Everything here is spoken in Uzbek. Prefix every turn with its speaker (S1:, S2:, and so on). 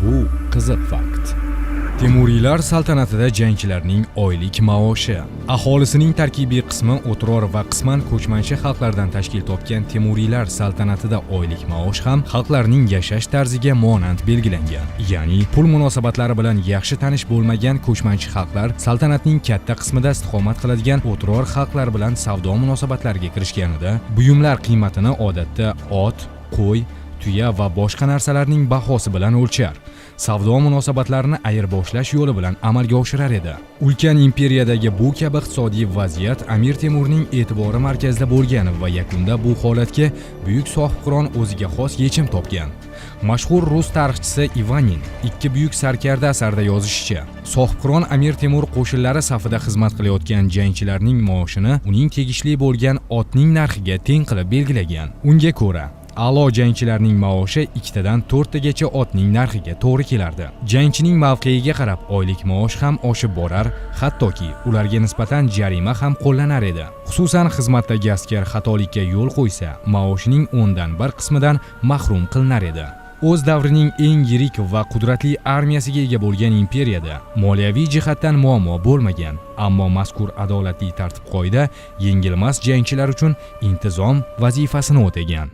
S1: Bu qiziq fakt. Temuriylar saltanatida jangchilarning oylik maoshi. Aholisining tarkibiy qismi o'tror va qisman ko'chmanchi xalqlardan tashkil topgan Temuriylar saltanatida oylik maosh ham xalqlarning yashash tarziga monand belgilangan. Ya'ni pul munosabatlari bilan yaxshi tanish bo'lmagan ko'chmanchi xalqlar saltanatning katta qismida istiqomat qiladigan o'tror xalqlar bilan savdo munosabatlariga kirishganida buyumlar qiymatini odatda ot, qo'y, tuya va boshqa narsalarning bahosi bilan o'lchar, savdo munosabatlarini ayirboshlash yo'li bilan amalga oshirar edi. Ulkan imperiyadagi bu kabi iqtisodiy vaziyat Amir Temurning e'tibori markazida bo'lgan va yakunda bu holatga buyuk sohibqiron o'ziga xos yechim topgan. Mashhur rus tarixchisi Ivanin "Ikki buyuk sarkarda" asarida yozishicha, sohibqiron Amir Temur qo'shinlari safida xizmat qilayotgan jangchilarning maoshini uning tegishli bo'lgan otning narxiga teng qilib belgilagan. Unga ko'ra, a'lo jangchilarning maoshi ikkitadan to'rttagacha otning narxiga to'g'ri kelardi. Jangchining mavqeiga qarab oylik maosh ham oshib borar, hattoki ularga nisbatan jarima ham qo'llanar edi. Xususan, xizmatdagi askar xatolikka yo'l qo'ysa, maoshining 1/10 qismidan mahrum qilinar edi. O'z davrining eng yirik va qudratli armiyasiga ega bo'lgan imperiyada moliyaviy jihatdan muammo bo'lmagan, ammo mazkur adolatli tartib qoida yengilmas jangchilar uchun intizom vazifasini o'tagan.